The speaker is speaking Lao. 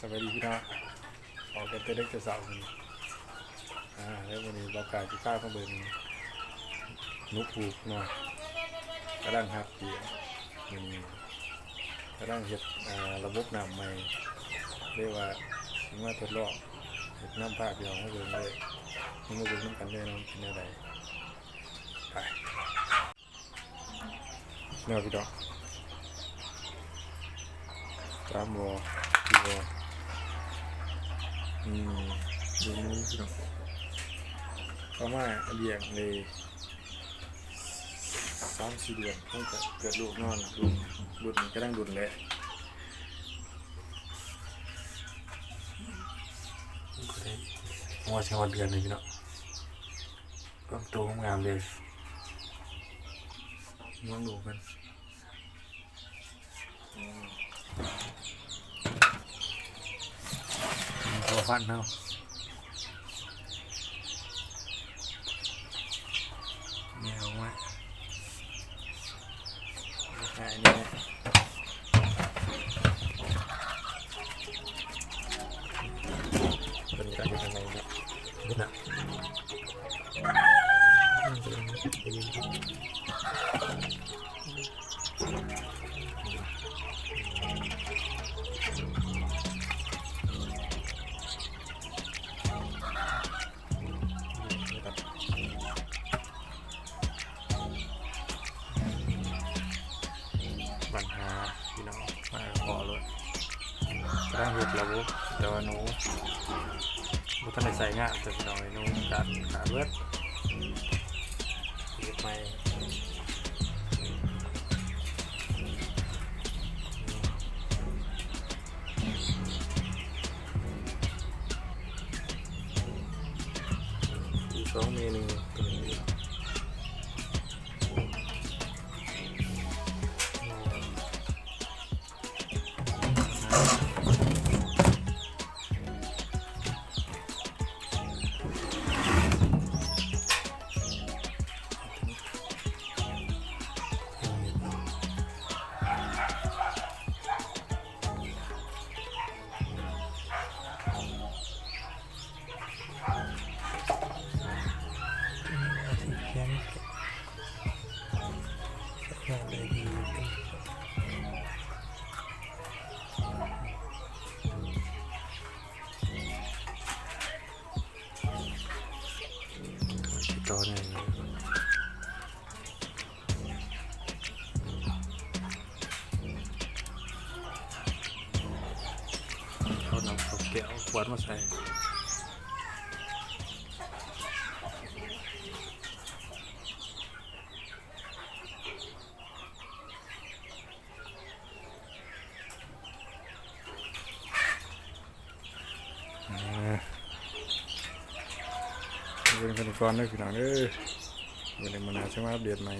ສະບາຍດີພີ່ນ້ອງ ອອກກັນແຕ່ເດັກແຕ່ເຊົ້າມື້ນີ້ ອາ ແລ້ວມື້ນີ້ບ່າວກາຍຊິພາມາເບິ່ງໜູຜູກເນາະ ກຳລັງຮັບປຽງ ມື້ນີ້ກຳລັງເຮັດ ອາ ລະບົບນ້ຳໃໝ່ ເລີຍວ່າຊິມາທົດລອງ ເຮັດນຳພາພີ່ນ້ອງມາເບິ່ງເລີຍ ມາເບິ່ງນຳກັນເລີຍເນາະ ເປັນແນວໃດ ໄປ. ແລ້ວພີ່ນ້ອງ ສາມບໍ່ ສີ່ບໍ່ ອືມ ເບິ່ງໜູພີ່ນ້ອງ ເອົາມາລ້ຽງໄດ້ສາມສີ່ເດືອນ ມັນກະເກີດລູກນອນ ລຸ້ນ ລຸ້ນນີ້ກຳລັງລຸ້ນແຫຼະ ບໍ່ໄດ້ ຫົວຊິຮອດເດືອນເລີຍພີ່ນ້ອງ. ເບິ່ງໂຕງາມໆເດ້ ເບິ່ງລູກມັນ ອືມ ພໍພັນເຮົາ ແຍກອອກມາ. ເພິ່ນກະເຮັດອັນໃດເນາະ ເບິ່ງນະ ບັນຫາພີ່ນ້ອງ ມາພໍໂລດ ກຳລັງເຮັດລະບົບ ແຕ່ວ່າໜູບໍ່ທັນໄດ້ໃຊ້ງານ ແຕ່ພີ່ນ້ອງເອີຍ ໜູກາດຂາດເບິດ ເຮັດໃໝ່. ອີກສອງແມ່ໜຶ່ງ ໂຕນີ້ ເອົານ້ຳເຂົ້າແກ້ວຂວດມາໃສ່. ອ່າ ເບິ່ງເທົ່ານີ້ກ່ອນເດີພີ່ນ້ອງເດີ ມື້ໃດມື້ໜ້າຊິມາອັບເດດໃໝ່.